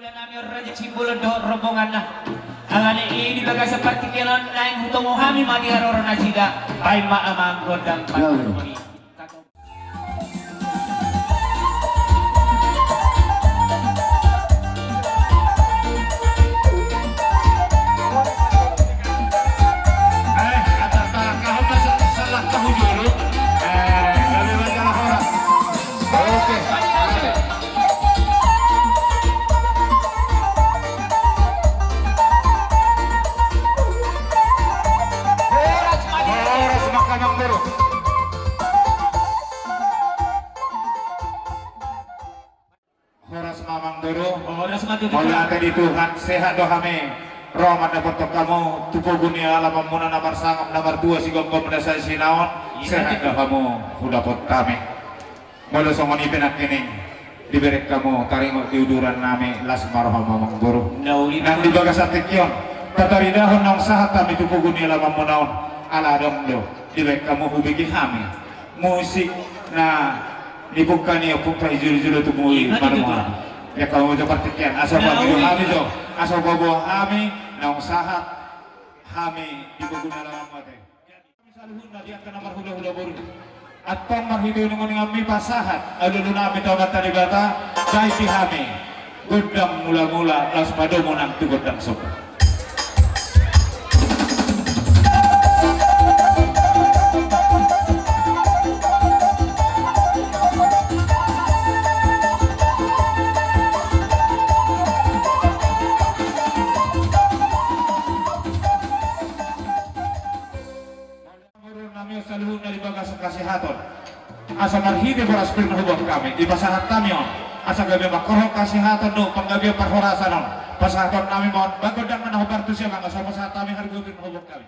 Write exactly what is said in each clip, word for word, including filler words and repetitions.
Nami on Raja Simbolon dohot rombonganna. Alani i di bagasan partingkian on naeng hutomu hami ma di haroro nasida. Baen ma amang gondang pandohan i. Eh, atas tangan kau masuk salah tahu dulu. Eh, lebih baik kalah orang. Oke. Horas ma amang boru. Horas ma amang boru. Horas ma tutu. Mauliate di Tuhan, sehat do hami. Ro mandapothon hamu tu pogu ni alamanmuna na marsangap na martua sigomgom na saisina on. Sehat do hamu hudapot hami. Molo songon i pe nangkining dibereng hamu taringot di uduran nami, las ma roham amang boru. Nang di bagasan tingki on tataridahon naung sahat hami tu pogu ni alamanmuna on, ala adong do dibaen hamu hubege hami musik na nipungka ni ompung pahijolojolo tumuli. Ima tutu. Marmua. Baen hamu jo partingkian asa paboa hami jo, asa paboa hami naung sahat hami di pogu ni alamanmuna. Saluhutna di angka na marhulahula boru. Antong marhite uninguninganmi pasahat alualunami tu Amanta Debata, baen di hami gondang mulamula laos padomu nang tu gondang somba. Nami on saluhutna di bagasan hasehaton. Asa marhite boras pir na huboan hami, dipasahat hami on asa gabe mangkorhon hasehaton dohot panggabean parhorasan on. Pasahaton nami ma on, baen gondang ma na hombar tu sian amang asa pasahat hami harga pir na huboan hami.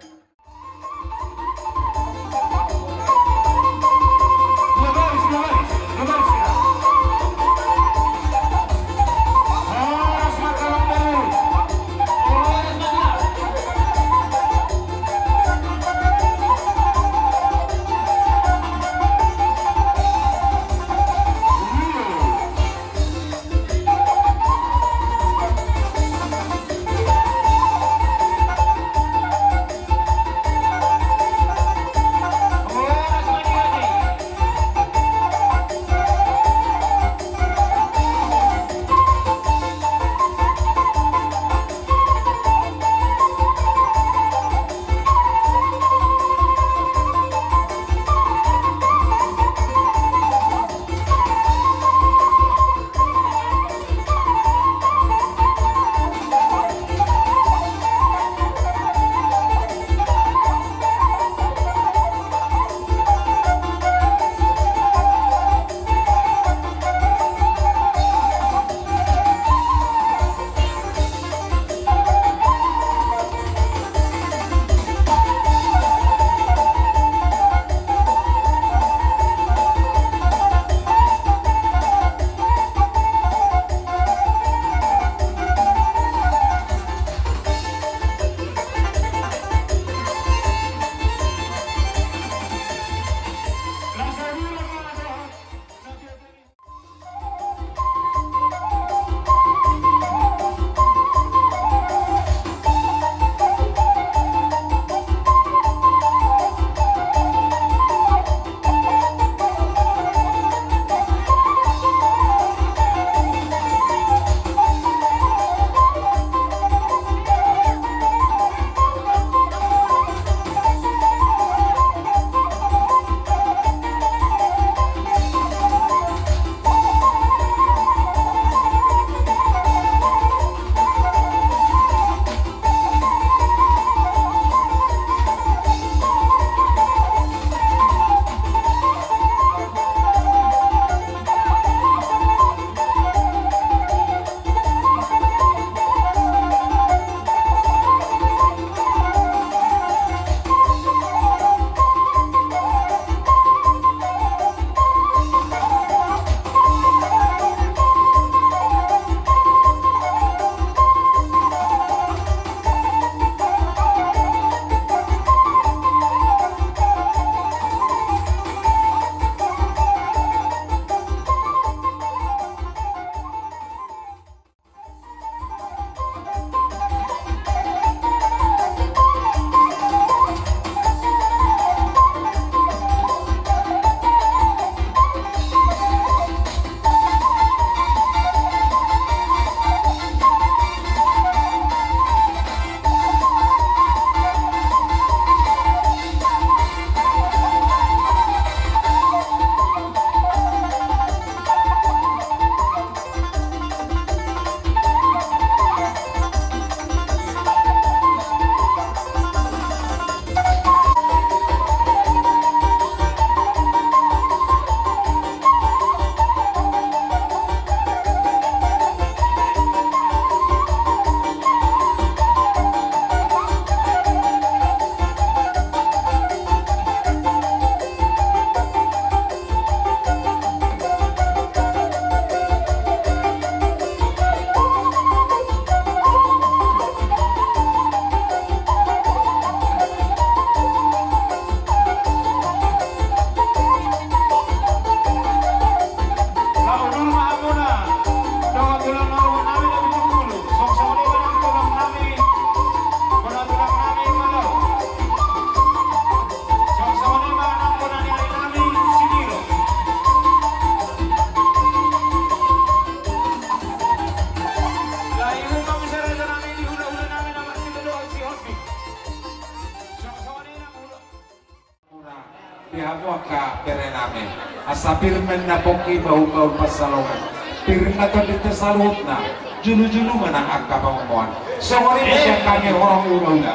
Angka berenami, asa pir ma na pongki bahulbahul pansalongan, pir ma tondinta saluhutna, julujulu ma nang angka pangomoan. Songon i ma sian hami horong ni hulahula.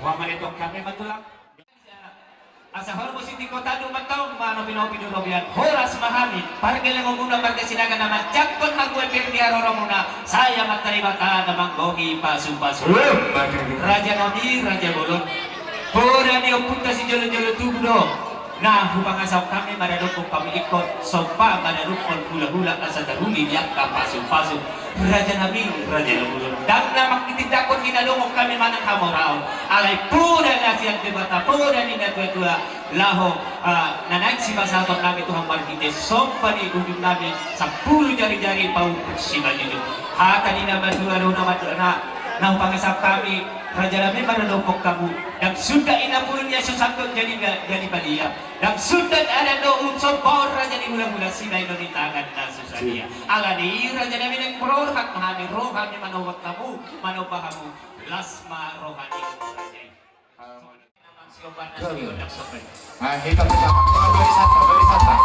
Huamanetong hami ma tulang. Asa horbo sitingko tanduk mantong, manopi-nopi do robean, horas ma hami pargellengonmuna marga Sinaga na manjangkon harbue pir di haroromuna. Sai Amanta Debata na manggohi pasupasu. Rajanami, raja bolon, poda ni ompunta sijolojolo tubu do na hupangasahon hami maradophon hamu ingkon somba maradophon hulahula asa taruli di angka pasupasu. Rajanami, raja bolon, ndang na mangkitindangkon hinadongon hami manang hamoraon, alai poda na sian Debata, poda ni natuatua, laho, ah, na naeng sipasahatonnami tu hamu marhite somba ni ujungnami sampulu jarijari paumpuk simanjujung. Hata ni na matua do na matua na, na hupangasahon hami, rajanami, maradophon hamu: Ndang sundat inna pulu ni asu sandok jadi, jadi badia. Ndang sundat adat dohot sombaon raja ni hulahula, sibaenon ni tangan na so sadia. Alani i rajanami, naeng borhat ma hami, ro hami manohot hamu, manomba hamu. Las ma roha ni raja i. Hita bersama, beri santa, beri santa.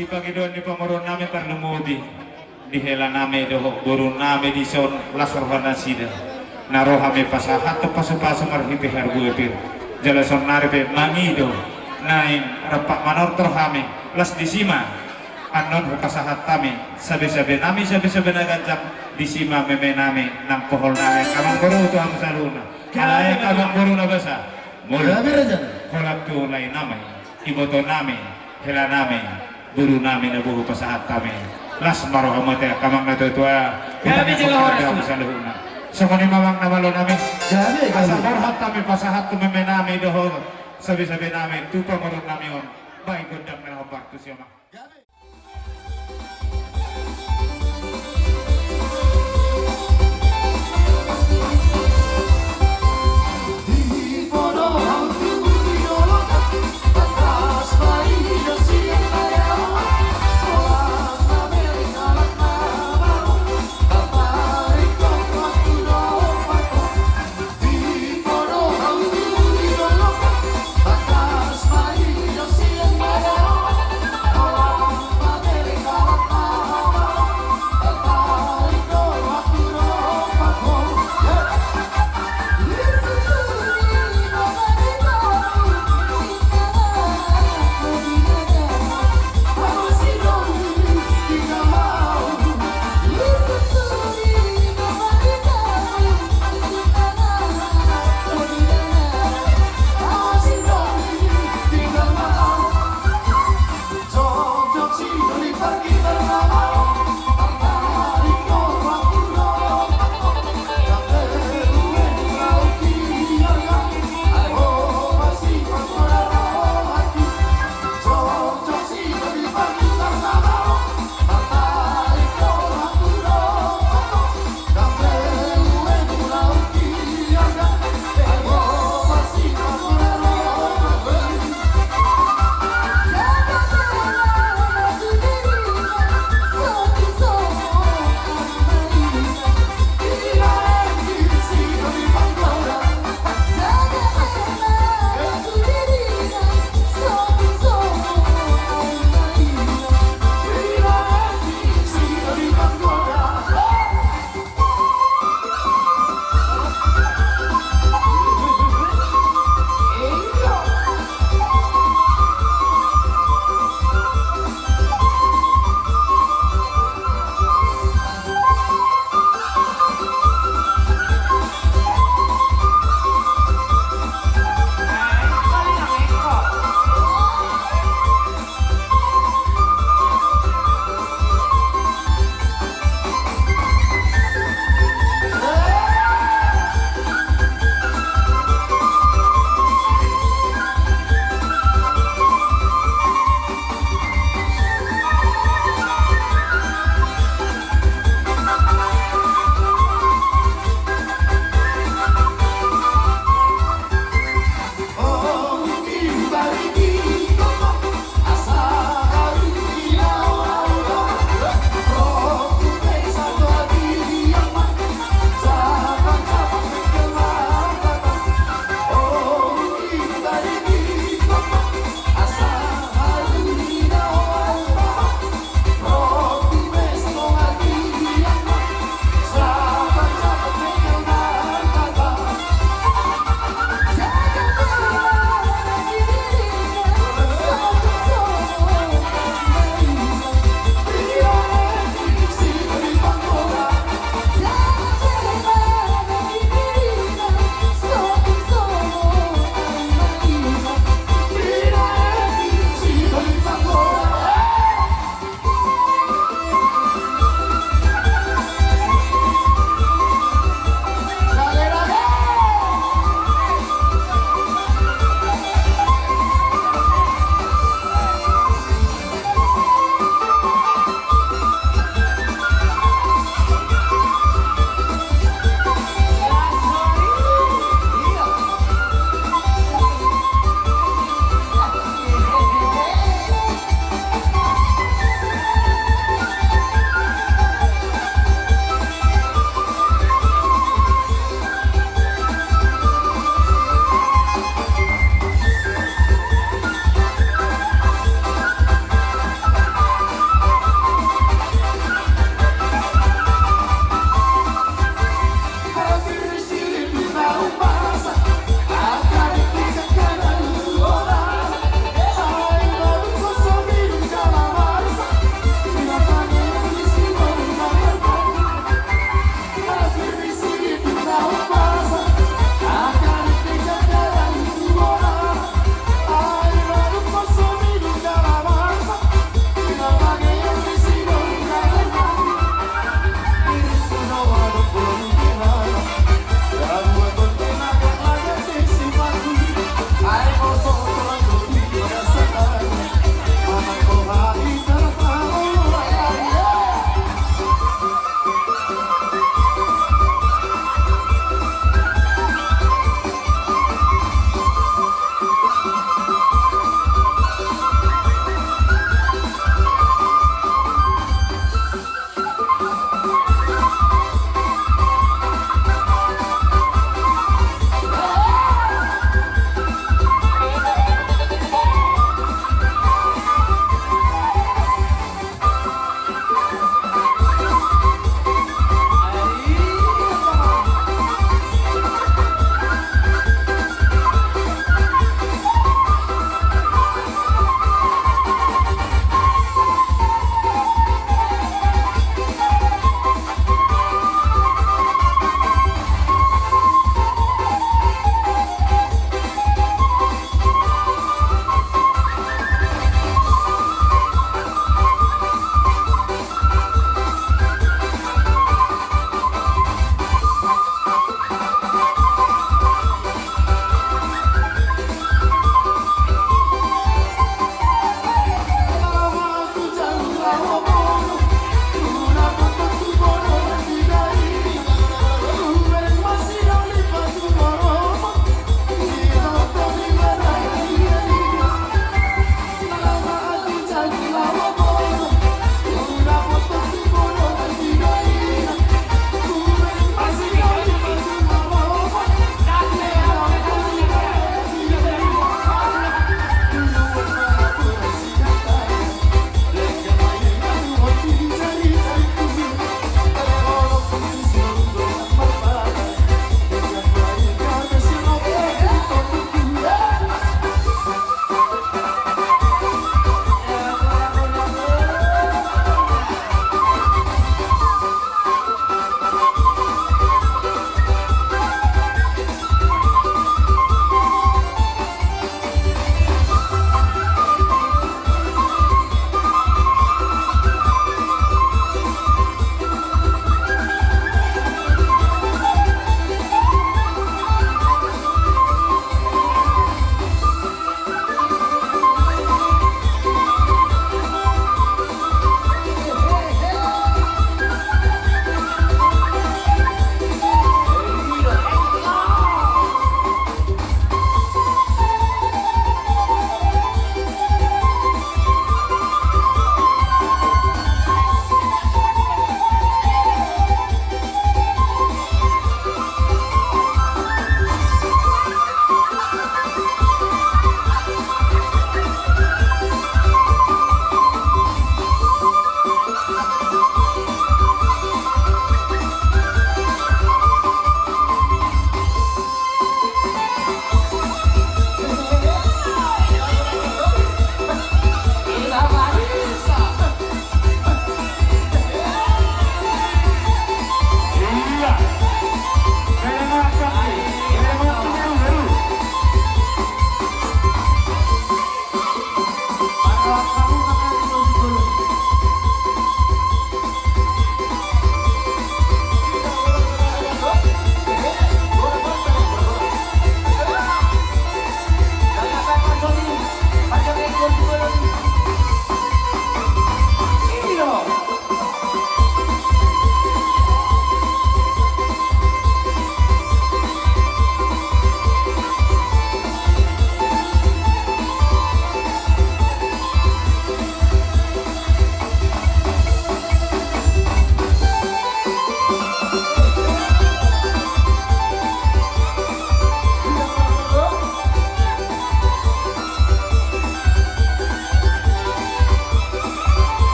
Di pangidoan ni pamoruonnami parlumobi di helanami dohot borunami dison, las rohanasida, na ro hami pasahathon pasupasu marhite harbue pir. Jala saonnari pe mangido naeng rap manortor hami, las disi ma annon hupasahat hami sabesabenami, sabesabe na ganjang, disi ma memenami nang poholnami, angka amangboru tu hamu saluhutna. Alai angka amangboru na basa, molo holan tu laenami, ibotonami, helanami, borunami na boru pasahat hami. Las ma rohamu ate angka amang na tuatua. Hami jala horas ma saluhutna. Songon i ma amang na malonami. Asa borhat hami pasahat tu memenami dohot sabesabenami tu pamoruonnami on. Bahen gondang na hombar tusi, amang.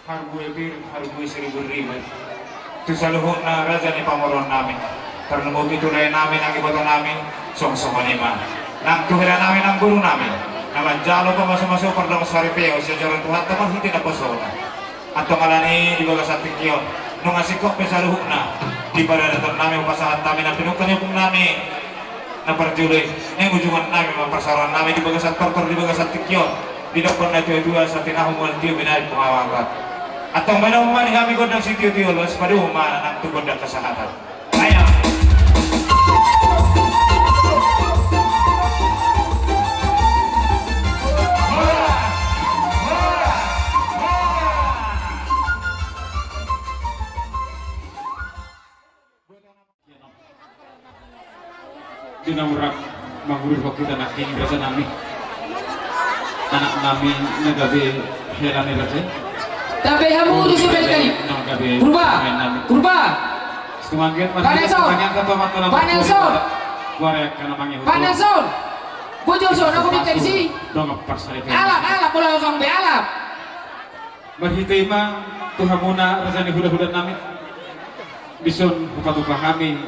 Harbue pir, harbue siriburribur. Tu saluhutna raja ni pamoruon nami, tarlumobi tu lae nami nang iboto nami, songon songon i ma nang tu hela nami nang boru nami, na manjalo pamasumasu pardongan saripeon sian joro ni Tuhanta marhite naposona. Antong alani i di bagasan tingki on, nunga singkop pe saluhutna di paradaton nami, hupasahat hami na pinungka ni ompung nami na parjolo i, naeng ujungan nami ma parsaoran nami di bagasan tortor di bagasan tingki on. Didokkon na tuatua, asa tinahu mual tio binaen pungawangkat. Antong baen hamu ma di hami gondang sitiotio, laos padomu ma nang tu gondang hasahatan. Ayo. Di na murang mangulurhon hita nangkin raja nami, anak nami na gabe hela ni raja i. Tabe hamu tu si Belkani. Na gabe Purba. Pemain nami. Purba. Setumanggian Pak Nelson. Pak Nelson. Pak Nelson. Bujur so, na aku minta di sini. Alap, alap, bola kosong be, alap. Marhite i ma tu hamuna raja ni hulahula nami, dison hupatupa hami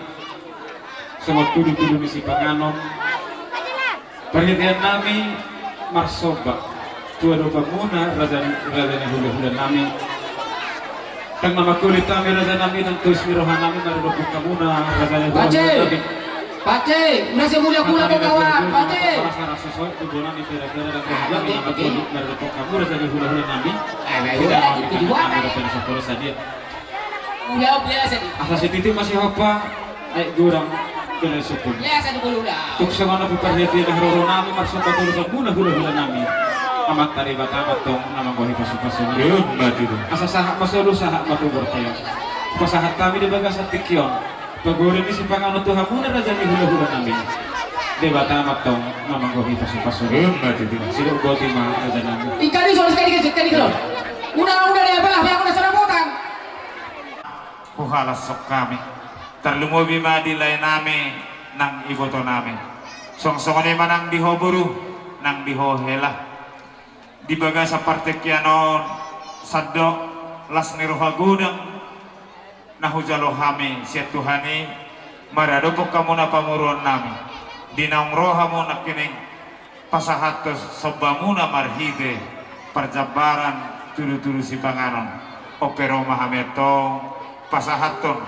songon tudutudu ni sipanganon. Parhitean nami marsomba tu adopanmuna raja ni, raja ni hulahula nami. Ndang na mangkulit hami raja nami, ndang tois ni roha nami maradophon hamuna raja ni hulahula nami. Pace, pace, unang sai mulak-mulak ho kawan, pace. Pace, pace. Asa sititi masihompa, aek godang bela sopun. Tung songon on pe parhitean na haroro nami marsomba tu adopanmuna hulahula nami. Amanta Debata ma antong na manggohi pasupasu nami. Asa sahat ma solu, sahat ma tu bontean. Pasahat hami di bagasan tingki on. Pagoda ni sipanganon tu hamuna raja ni hulahula nami. Debata ma antong na manggohi pasupasu. Sidok boti ma raja nami. Ikan di soal sekali kecil, sekali kecil. Una, una dia belah, belah, una sana potang. Huhalashon hami. Tarlumobi ma di lae nami nang iboto nami. Songon songon i ma nang di ho boru, nang di ho hela. Di bagasan partingkian on, sandok las ni roha godang na hujalo hami sian Tuhan i, maradophon hamuna pamoruon nami. Di naung ro hamu nangkining pasahathon sombamuna marhite parjambaran tudutudu sipanganon. On pe ro ma hami antong pasahathon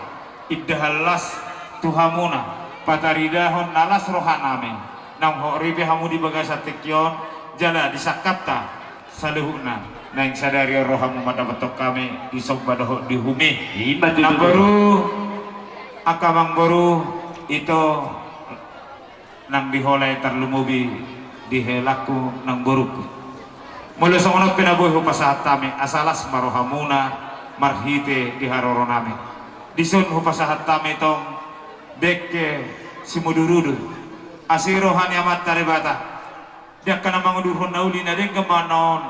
indahan las tu hamuna, pataridahon na las roha nami. Naung hot ripe hamu di bagasan tingki on, jala disangkapta saluhutna, naeng sadari on ro hamu mandapothon hami di somba dohot di uhum i. Ima tutu. Namboru, angka amangboru, ito nang di ho lae, tarlumobi di helangku nang borungku. Molo songon on pe na boi hupasahat hami, asa las ma rohamuna marhite di haroro nami. Dison hupasahat hami tong dengke simudurudur. Asi roha ni Amanta Debata di angka na mangudurhon na uli na denggan ma on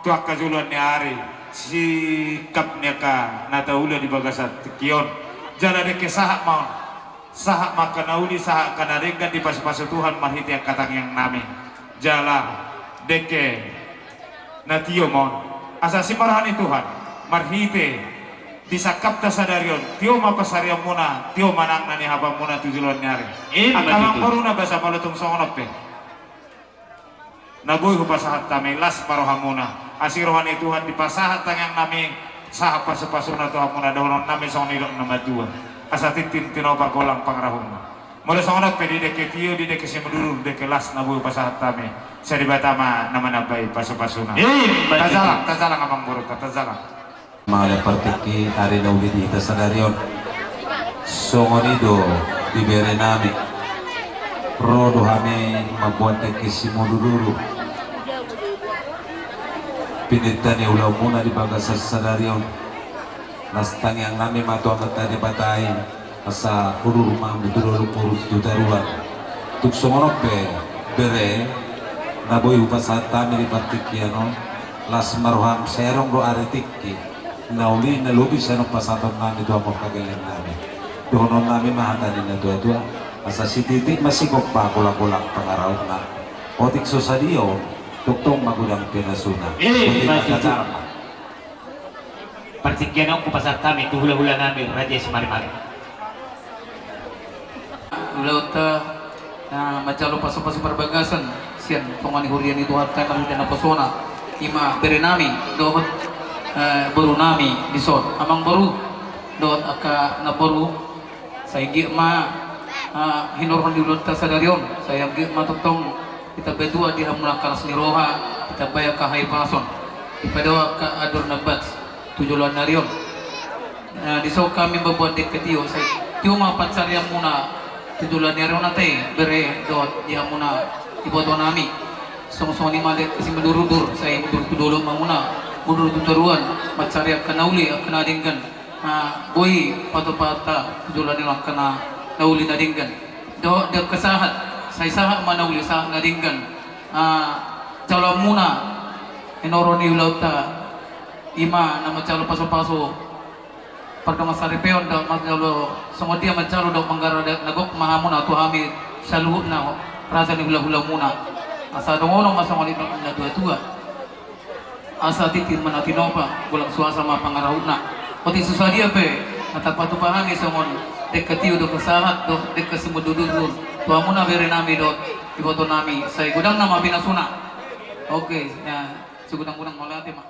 tu angka joloan ni ari, singkap ni angka na taula di bagasan tingki on. Jala dengke sahat ma on, sahat ma angka na uli, sahat angka na denggan dipasupasu Tuhan marhite angka tangiang nami. Jala dengke na tio ma on. Asa asi ma roha ni Tuhan marhite disangkapta sadari on, tio ma pansarianmuna, tio ma nang na nihapanmuna tu joloan ni ari. Ima tutu. Angka amangboru, na basa molo tung songon on pe na boi hupasahat hami, las ma rohamuna. Asi roha ni Tuhan dipasahat tangiang nami, sahat pasupasuna tu hamuna, dohonon nami songon nidok na matua: Asa tintin tinopa golang pangarahutna. Molo songon on pe di dengke tio, di dengke simudurudur, dengke las na boi hupasahat hami, sai Debata ma na manambai pasupasuna. Ima tutu. Tajalang, tajalang amangboru, tajalang. Mauliate partingki ari na uli di hita sadari on. Songon i do di bere nami. Ro do hami mamboan dengke simudurudur. Pininta ni ulaonmuna di bagasan sadari on. Las tangiang nami ma tu Amanta Debata i. Asa udur ma hamu tu dolok, udur tu toruan. Tung songon on pe bere, na boi hupasahat hami di partingkian on, las ma roham, sai adong do ari tingki na uli na lobi sian on pasahaton nami tu hamu angka gelleng nami. Dohonon nami ma hata ni na tuatua: Asa sititik ma singkop, golang-golang pangarahutna. Otik so sadia on, tongtong ma godang pinasuna. Ima tutu. Otik ma tutu. Tajalang ma. Partingkian on hupasahat hami tu hula-hula nami Raja Simarimari. Ulaonta na manjalo pasu-pasu parbagason sian tonga ni huria ni Tuhanta i marhite naposona, i ma bere nami dohot, eh, boru nami dison, amangboru dohot angka namboru. Sai anggiat ma, ah, hinorhon ni ulaonta sadari on, sai anggiat ma tongtong ditambai Tuhan di hamuna angka las ni roha, ditambai angka hahipason, dipadao angka andor na bats tu joloan ni ari on. Ah, dison hami mamboan dengke tio, sai tio ma pansarianmuna tu joloan ni ari on ate, bere dohot di hamuna iboto nami. Songon-songon i ma dengke simudur-udur, sai mudur tu dolok ma hamuna, mudur tu toruan, mansarian angka na uli, angka na denggan. Ah, boi patupaonta tu joloan ni ari on angka na, na uli na denggan. Dohot dengke sahat, sai sahat ma na uli sahat na denggan. Ah, jaloonmuna, hinorhon ni ulaonta, i ma na manjalo pasu-pasu pardongan saripeon dohot manjalo songon dia manjalo dohot manggarar adat na gok ma hamuna tu hami saluhutna raja ni hula-hulamuna. Asa dongonon ma songon i dohot na tua-tua. Asa tintin ma na tinopa, bulan suasa ma pangarahutna. Otik so sadia pe na tapatupa hami songon dengke tio, dengke sahat dohot dengke simudur-udur tu hamuna bere nami dohot iboto nami, sai godangna ma pinasuna. Oke, ya, sigodang-godang mauliate ma.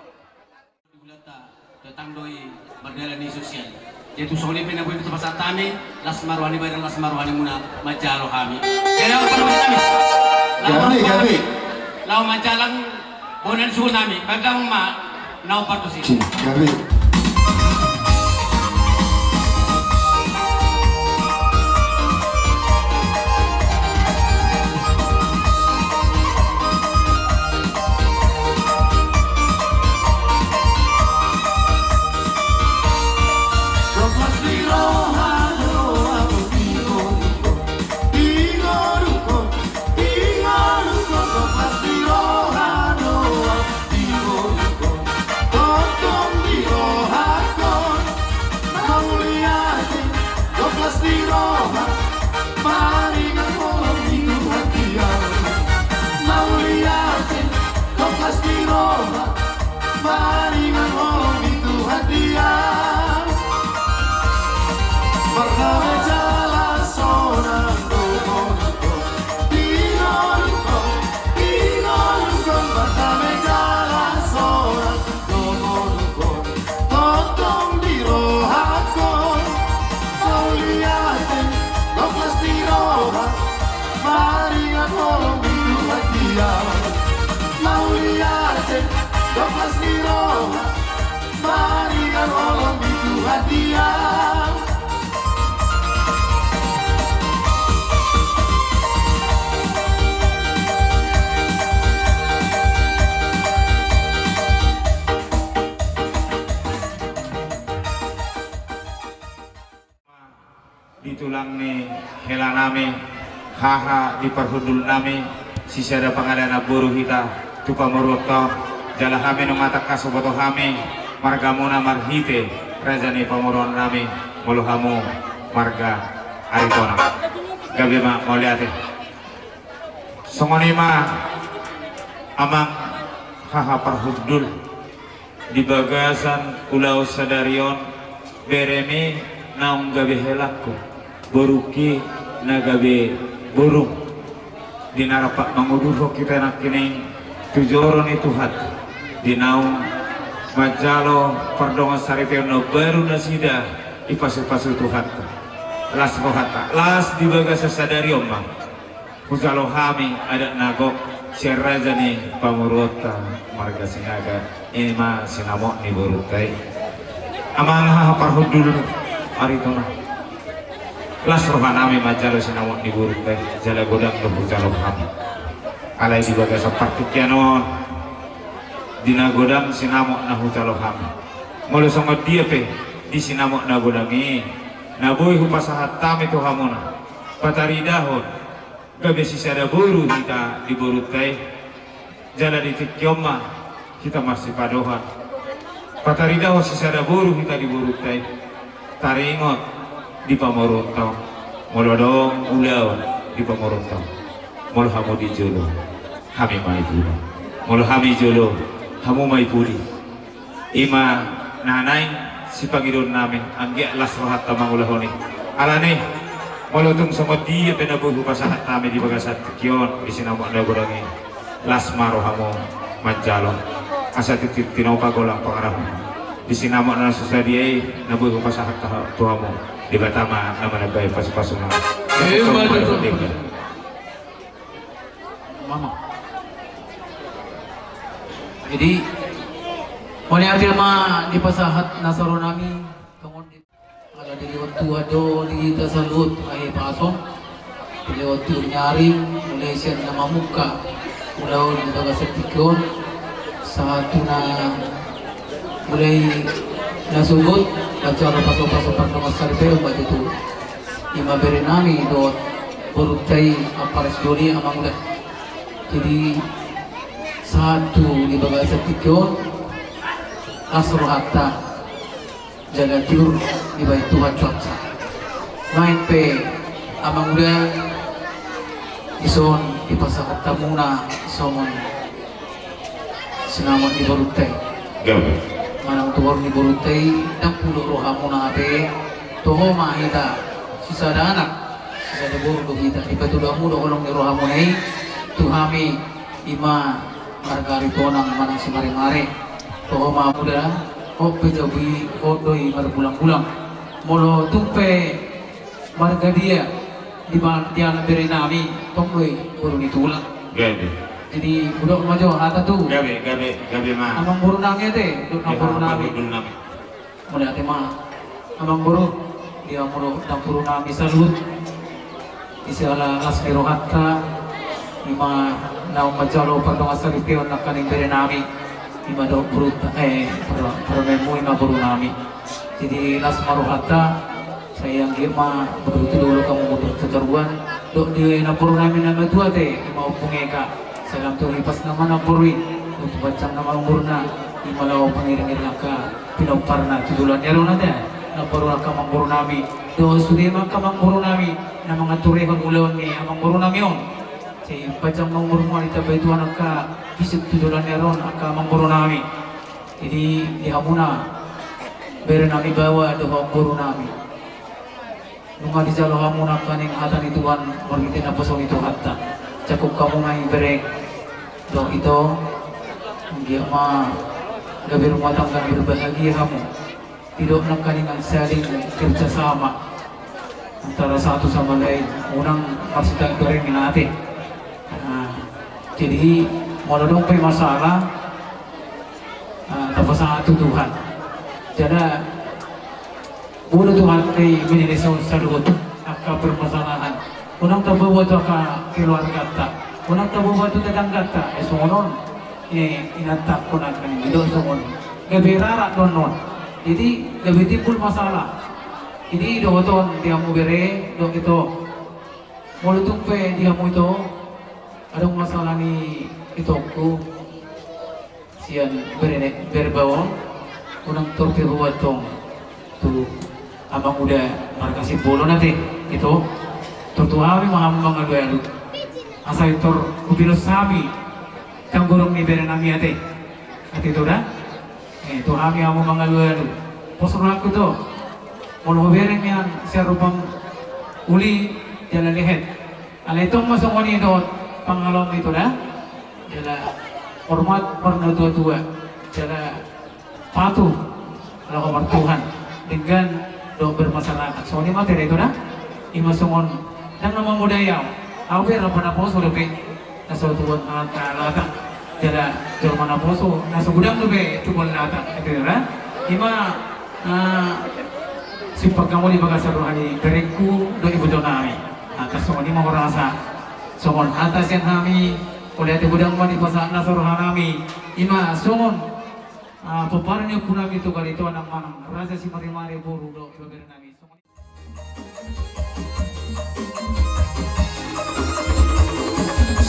Di hulata datang do i mardalan ni sosial. Jadi tu songon i pe na boi hupasahat hami, las ma roha ni badan, las ma roha ni muna, manjalo hami. Jadi laho partusi hami. Laho gabe, gabe. Laho manjalang bona ni suhut nami, panggang ma, laho partusi. Gabe. Maringan holong ni Tuhan dia. Mauliate, tongkas di roha. Maringan holong ni Tuhan dia. Marhame jala sonang dohononku. Di ngolungku, di ngolungku. Marhame jala sonang dohononku. Tongtong di rohangku. Mauliate, tongkas di roha. Maringan holong ni Tuhan dia. Mauliate, tongkas di roha. Maringan holong ni Tuhan dia. Di tulang ni hela nami, haha di parhundul nami, sisada pangada na boru hita tu pamoruonta on, jala hami nunga tangkas huboto hami margamuna marhite raja ni pamoruon nami, molo hamu marga Aritonang. Gabe ma, mauliate. Songon i ma amang haha parhundul. Di bagasan ulaon sadari on, beremi naung gabe helangku, borungki na gabe borung. Di na rampak mangudurhon hita nangkining tu joro ni Tuhan, di naung manjalo pardongan saripeon na baru nasida, dipasu-pasu Tuhanta. Las rohanta, las di bagasan sadari on ma. Hujalo hami adat na gok sian raja ni pamoruonta marga Sinaga, i ma sinamot ni borunta i. Amang haha parhundul Aritonang. Las roha nami manjalo sinamot ni borunta i, jala godang do hujalo hami. Alai di bagasan partingkian on, di na godang sinamot na hujalo hami. Molo songon dia pe di sinamot na godang i, na boi hupasahat hami tu hamuna, pataridahon gabe sisada boru hita di borunta i. Jala di tingki on ma hita marsipadohan, pataridahon sisada boru hita di borunta i. Taringot di pamoruonta on, molo adong ulaon di pamoruonta on, molo hamu di jolo, hami ma di pudi. Molo hami jolo, hamu ma di pudi. I ma Na naeng sipangidoon nami, anggiat las rohanta mangulahon i. Alani, molo tung songon dia pe na boi hupasahat hami di bagasan tingki on, di sinamot na godang i, las ma rohamu manjalo. Asa tintin tinopa golang pangarahutmu. Di sinamot na so sadia i, na boi hupasahat tu hamu, Debata ma na manambai pasupasuna. Ima tutu. Mama. Jadi, mauliate ma dipasahat na so ro nami, tongon di, ala dilehon Tuhan do di hita saluhut hahipason, dilehon Tuhan nyaring, mulai sian na mamungka ulaon di bagasan tingki on, sahat tu na mulai na sogot, manjalo pasupasu pardongan saripeon ma tutu. Ima bere nami dohot borunta i, Ampara Sidoni, Amanguda. Jadi, sahat tu di bagasan tingki on, las rohanta, jala tiur dibahen Tuhan cuaca. Naeng pe, Amanguda, dison dipasahat hamuna songon sinamot ni borunta i. Gabe. Manang tuhor ni borunta i, ndang pulo rohamuna ate, toho ma hita, sisada anak, sisada boru do hita, dipatudu hamu do holong ni rohamuna i tu hami, ima marga Aritonang manang Simaremare. Toho ma Amanguda, hot pe jabu i, hot do i marbulangbulang. Molo tung pe marga dia, di ba-, di anak bere nami, tong do i boru ni tulang. Gabe. Jadi, hudok ma jo hata tu. Gabe, gabe, gabe ma. Amangboru nami ate, dohot namboru nami. Mauliate ma. Amangboru, di hamu dohot namboru nami saluhut. Di siala las ni rohanta, ima naung manjalo pardongan saripeon nangkaning bere nami. Ima dohot borunta, eh, par-, parumaenmu ima boru nami. Jadi las ma rohanta, sai anggiat ma mangudut tu dolok hamu mangudut tu toruan, dohot di namboru nami na matua ate, ima Ompung Eka, salam tu hipas nama namboru i, dohot tu pansang nama umurna, ima laho mangiringiring angka pinomparna tu joloan ni ari on ate, namboru angka amangboru nami, dohot sude ma angka amangboru nami, na mangaturehon ulaon ni amangboru nami on. Sai pansang ma umurmu, ditambai Tuhan angka bisuk tu joloan ni ari on angka amangboru nami. Jadi di hamuna bere nami baoa dohot boru nami. Nunga dijalo hamu nangkaning hata ni Tuhan marhite naposo ni Tuhanta. Cakup hamu ma i bere dohot ito. Anggiat ma gabe rumah tangga na berbahagia hamu. Didok nangkaning saling kerjasama antara satu sama lain. Unang marsitagareng ate. Nah, jadi molo adong pe masalah, ah, tapasahat tu Tuhan. Jala boi do Tuhanta i menyelesaikan saluhut angka permasalahan. Unang taboaboa tu angka keluarganta, unang taboaboa tu tetangganta, eh, songon on. Eh, inanta, ponakan i do songon on. Gabe rarat do annon. Jadi gabe timbul masalah. Jadi dohot on di hamu bere dohot ito. Molo tung pe di hamu ito adong masalah ni itongku sian bere, bere baoa on, unang tor pe huboan tong tu Amanguda marga Simbolon ate, ito. Tor tu hami ma hamu mangalualu. Asa i tor hupilos hami tanggurung ni bere nami ate. Ate ito da. Eh, tu hami hamu mangalualu. Pos rohangku ito. Molo hubereng nian sian rupang uli jala lehet. Alai tong ma songon i dohot pangalomu ito da. Jala hormat parnatuatua. Jala patuh laho martuhan. Denggan dohot bermasyarakat. Songon i ma ate da ito da. Ima songon, ndang na mamodai au. Au pe rap naposo dope. Na so tuan angka lata. Jala jolma naposo, na so godang dope tubuan lata. Ate da. Ima, ah, simpang hamu di bagasan roha ni berengku dohot iboto nami. Angka songon i ma hurasa. Songon hata sian hami, mauliate godang ma dipasahat na so ro nami. Ima songon, ah, pomparan ni ompu nami tu Kalitonang manang Raja Simaremare boru dohot ibebere nami. Songon i.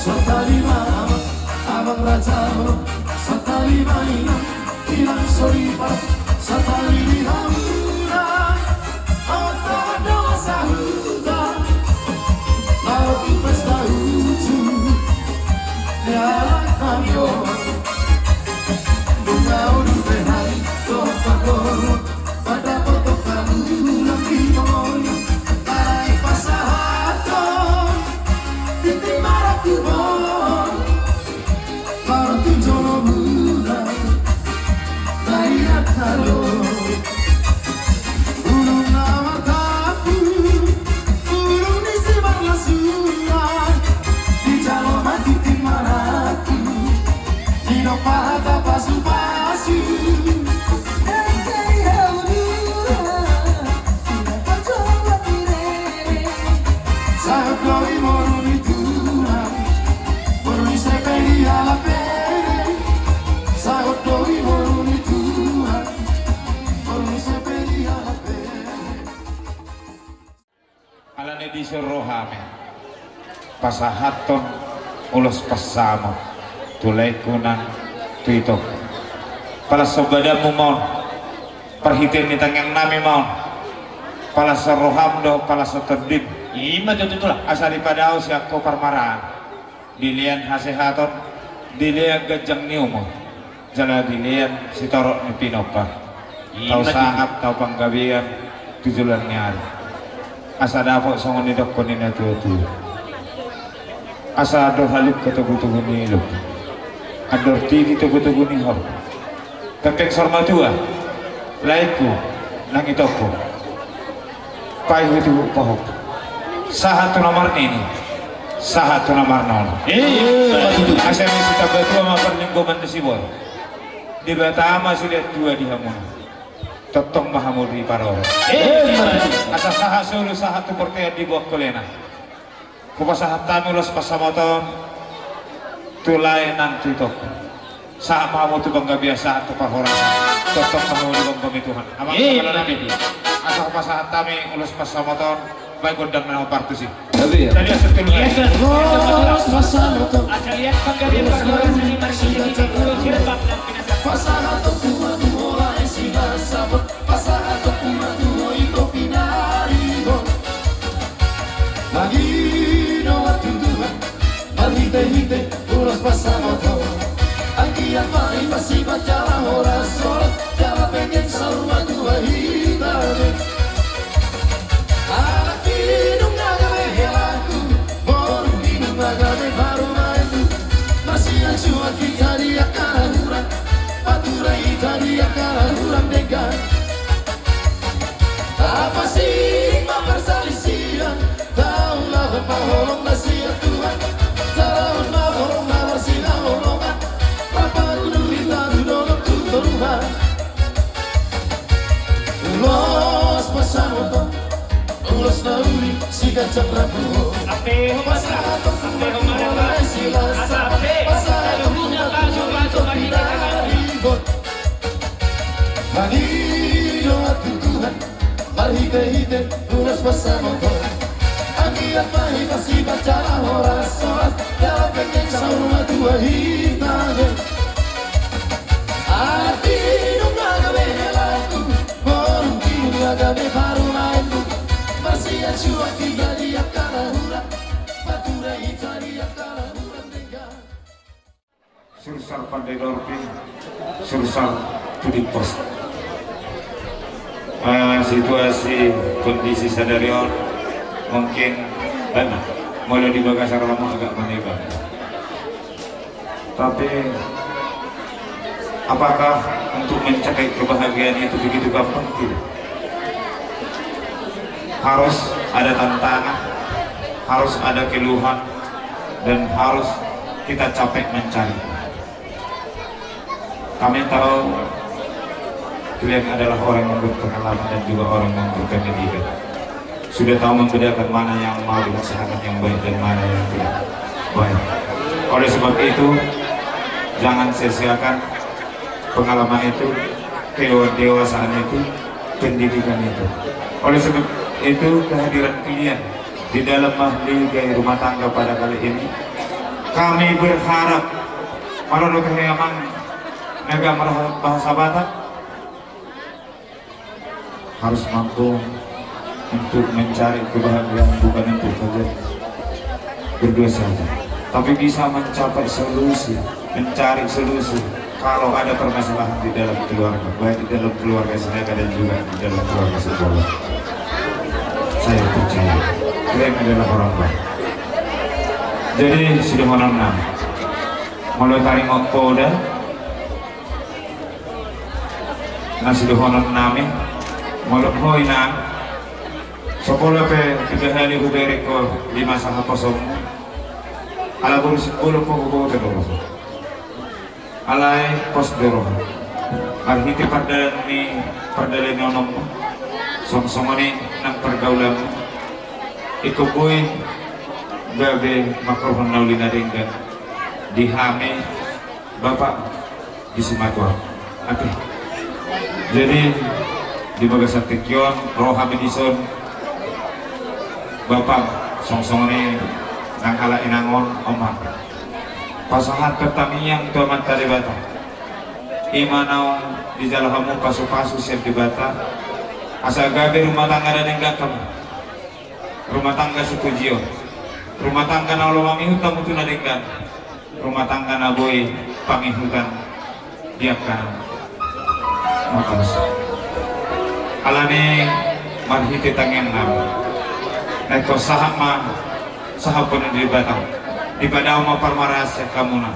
Santabi ma amang, amang raja on, santabi ma inang, inang soripat, santabi di hamuna, oto do sahuta, laho tu pesta uju ni halak nami on. Nunga ulu pe hami dohot panggo Ulung na martampuk, ulung ni simarlasuan, dijalo ma tintin marangkup, didompak hata pasupasu. Nang hau Tuhan, sian parjolo ni rere. Sahat do i boru ni Tuhan, boru ni Sepe dialap bere. Sahat do i boru ni Tuhan, boru ni Sepe dialap bere. Alani i dison ro hami pasahathon ulos pansamot tu laengku nang tu itongku. Pala so badanmu ma on, parhitean ni tangiang nami ma on, pala so roham do, pala so tondim. Ima tutu, Tulang. Asa dipadao sian ho parmaraan, dilean hasehaton, dilean ganjang ni umur, jala dilean sitorop ni pinompar. Ima tutu. Tau sangap, tau panggabean tu joloan ni ari. Asa dapot songon nidokkon ni natuatua. Asa andor halumpang togutogu ni ilok, andor titi togutogu ni horbo. Pempek saur matua, laengku nang itongku. Paihutihut pahompu, sahat tu na marnini, sahat tu na marnono. Ima tutu. Asa ni sitambatua ma parlinggoman ni siborok. Debata ma silean tua di hamuna. Tongtong ma hamu diparorot. Ima tutu. Asa sahat solu, sahat tu bontean, diboan holena. Hupasahat hami ulos pansamot on tu lae nang tu itongku. Sahat ma hamu tu panggabean, sahat tu parhorasan. Tongtong ma hamu digomgomi Tuhan. Amang, ima tutu. Asa hupasahat hami ulos pansamot on, baen gondang na partusi. Gabe, ya. Tadi asa tulis. Ulos pansamot on. Asa lihat panggabean, parhorasan, ima tutu. Pasahaton tu Tuhan, tu horas ni silas saput. Pasahaton tu Tuhan, tu ho ito pinaribot. Mangido ma tu Tuhan marhitehite ulos pansamot on. Anggiat ma i masifat jala horas, horas jala penggeng saur matua hita be. Anak ni nunga gabe helaku, boru ni nunga gabe parumaenku. Marsianjuan hita di angka na hurang, panturan hita di angka na hurang denggan. Tapasing ma parsalisian, taulahon ma holong na sian Tuhan. Taulahon ma holong na marsihaholongan, marpangunduran hita tu dolok tu toruan. Ulos pansamot on, ulos na uli siganjang rambu on. Pasahaton tu Tuhan, tu horas ni silas saput. Pasahaton tu Tuhan, tu ho ito pinaribot. Mangido ma tu Tuhan marhitehite ulos pansamot on. Anggiat ma i masifat jala horas, horas jala penggeng saur matua hita be. Anak ni nunga gabe helaku, boru ni nunga gabe parumaenku. Marsianjuan hita di angka na hurang, panturan hita di angka na hurang denggan. Sursar Pandai Lorpi, Sursar Tudik Pos. Eh, situasi kondisi sadari on mungkin, eh, molo di bagasan roha agak manebang. Tapi apakah untuk mencapai kebahagiaan itu begitu gampang? Tidak. Harus ada tantangan, harus ada keluhan, dan harus kita capek mencari. Kami tahu kalian adalah orang yang berpengalaman dan juga orang yang berpendidikan. Sudah tahu membedakan mana yang mau dilaksanakan yang baik dan mana yang tidak baik. Oleh sebab itu, jangan sia-siakan pengalaman itu, kedewasaan itu, pendidikan itu. Oleh sebab itu, kehadiran kalian di dalam mahligai rumah tangga pada kali ini, kami berharap, molo dope amang na gabe marhata bahasa Batak, harus mampu untuk mencari kebahagiaan bukan untuk kalian berdua saja, tapi bisa mencapai solusi, mencari solusi kalau ada permasalahan di dalam keluarga, baik di dalam keluarga Sinaga dan juga di dalam keluarga Simbolon. Saya percaya kalian adalah orang baik. Jadi, sudah menenang. Molo taringot poda, Na sidohonon nami, molo ho inang, so pola pe tiga hali hubereng ho lima saha posom. Ala boru sipolo ho huboto do roha. Alai pos do roha. Marhite pardalan ni pardalanan ni onom, songon songon i nang pergaulan. Ingkon boi gabe mangkorhon na uli na denggan di hami, Bapak, di simatua. Ate. Jadi di bagasan tingki on ro hami dison, Bapak, songon songon i nang halak inang on, Oma. Pasahathon tangiang tu Amanta Debata. I ma naung dijalo hamu pasupasu sian Debata, asa gabe rumah tangga na denggan hamu. Rumah tangga sipujion. Rumah tangga na olo mangihut hamu tu na denggan. Rumah tangga na boi pangihutan di angka na mangkalos. Alani marhite tangiang nami, na ingkon sahat ma, sahaphon ni Debata. Dipadao ma parmaraan sian hamuna.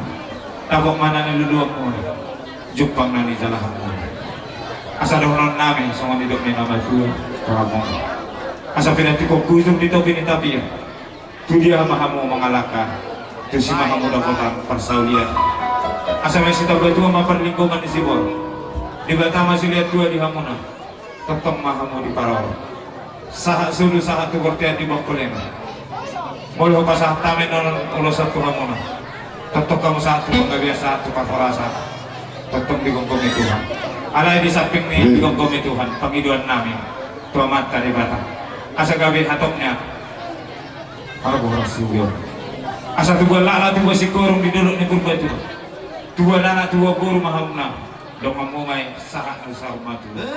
Dapot ma na niluluanmuna, jumpang na nijalahanmuna. Asa dohonon nami songon nidok ni na matua tu hamu. Asa pinantikhon hujur ni topi ni tapian, tu dia ma hamu mangalangka, tusi ma hamu dapotan parsaulian. Asa masitamba tua ma parlinggoman ni siborok. Debata ma silean tua di hamuna. Tongtong ma hamu diparorot. Sahat solu sahat tu bortean di bangku lema. Molo pasahat hami annon ulos on tu hamuna, tongtong hamu sahat tu panggabean, sahat tu parhorasan. Tongtong digomgomi Tuhan. Alai di samping ni digomgomi Tuhan, pangidoan nami tu Amanta Debata, asa gabe hatop ni angka parboru siulion. Asa tubuan laklak, tubuan singkoru di dolok ni Purbatua. Tubuan anak, tubuan boru ma hamuna. Donganmu ma i sahat tu saur matua.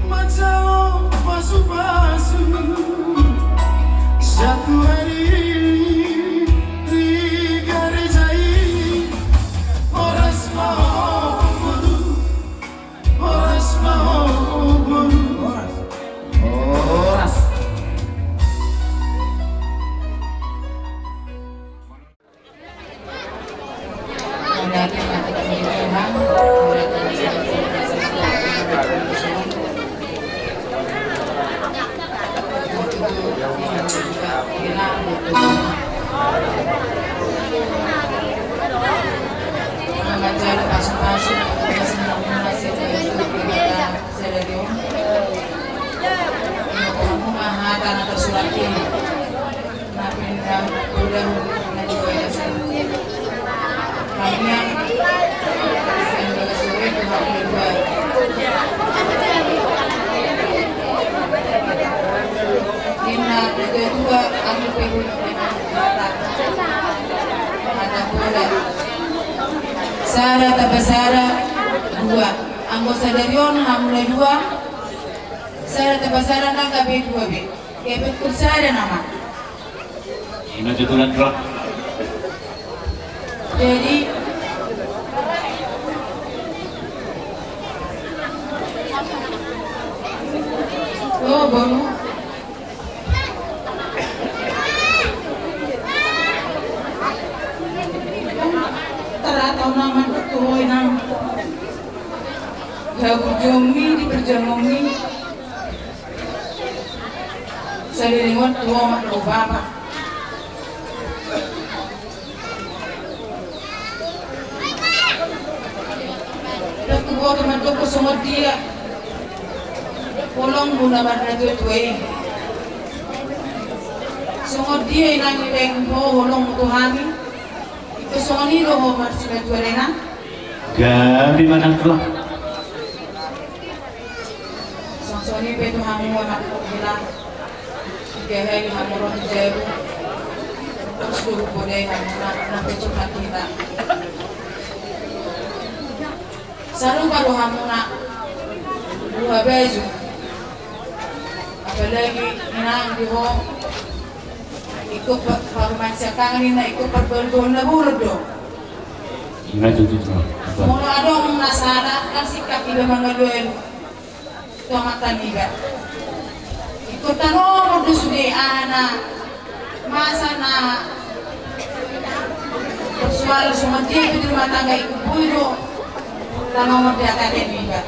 Manjalo pasupasu satu hari di gareja i. Horas ma ho boru, horas ma ho boru. Horas. Horas. Manjalo pasupasu. Sadari on, ino hamu ma hata na tarsurat i. Na pinda udah na dibaca. Kami yang yang bagas sore tu hari kedua. Inna kedua aku perlu mata bola. Sada tambah sada dua. Anggo sadari on hamu na dua. Sada tambah sada ndang gabe dua be. Gabe tu sada nama. Ina jatulan rak. Jadi Bonu. Tara tau na mandok tu ho, Inang. Di haburjuonmi, di parjuangonmi. Saleleng on tu ho mandok bapa. Ndang huboto mandok songon dia holongmuna marnatuatua i. Songon dia, Inang, dibaen ho holongmu tu hami, ingkon songon i do ho marsimatua, Inang. Gabe ma, Inang, tulang. Songon i pe tu hamu, Amang, hela. Gabe hamu ro tu jabu. Terus dulu podai hamu na, na pe curhat hita. Sarupa do hamu na buha baju. Apalagi, Inang, di ho. Ingkon pa-, parumaen siangkangan i na ingkon pargol-gol na bolon do. Ima tutu, tutu. Molo adong na sala, kan singkat iba mangalualu tu amanta niba. Ingkon tanomor do sude aha na masa na persoalan songon dia pe di rumah tangga, ingkon boi do tanomor di atas niba.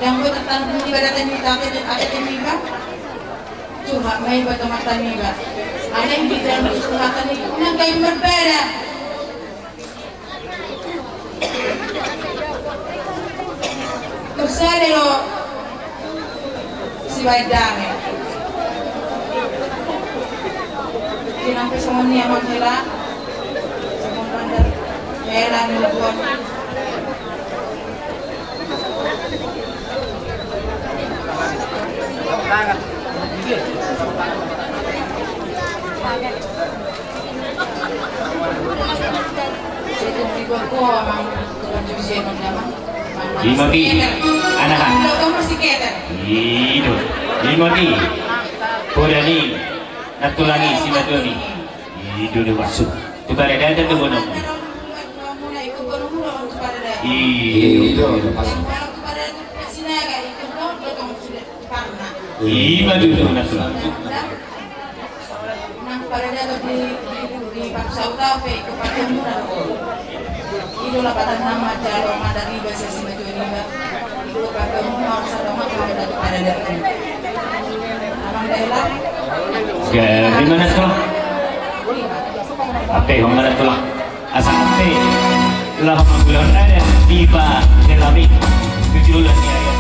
Ndang boi tartanom di atas niba, atas niba. Curhat ma iba tu amanta niba. Alai di dalam curhatan i unang gabe marbada. Tung sada do sibaen dame. Di nang pe songon i, Amang, hela. Songon i, Amang, hela ni lubuan. Ima pe, anakan. I do. Ima pe. Poda ni nantulang i, simatuami. I do, do maksud. Tu paradatan do bonomu. I do, do maksud. Ima tutu, nantulang. Nang paradatan di, di, di bangso Huta pe ingkon paradatan. I do lapatan na manjalo mandar iba sian simatua niba. Ingkon paradatan, harus ada mata mandar paradatan. Amang, da hela. Gabe ma, nantulang. Ampe ho ma, nantulang. Asa ampe laho mangulahon adat di parhelaon i. Tujuh bulan ni ayat.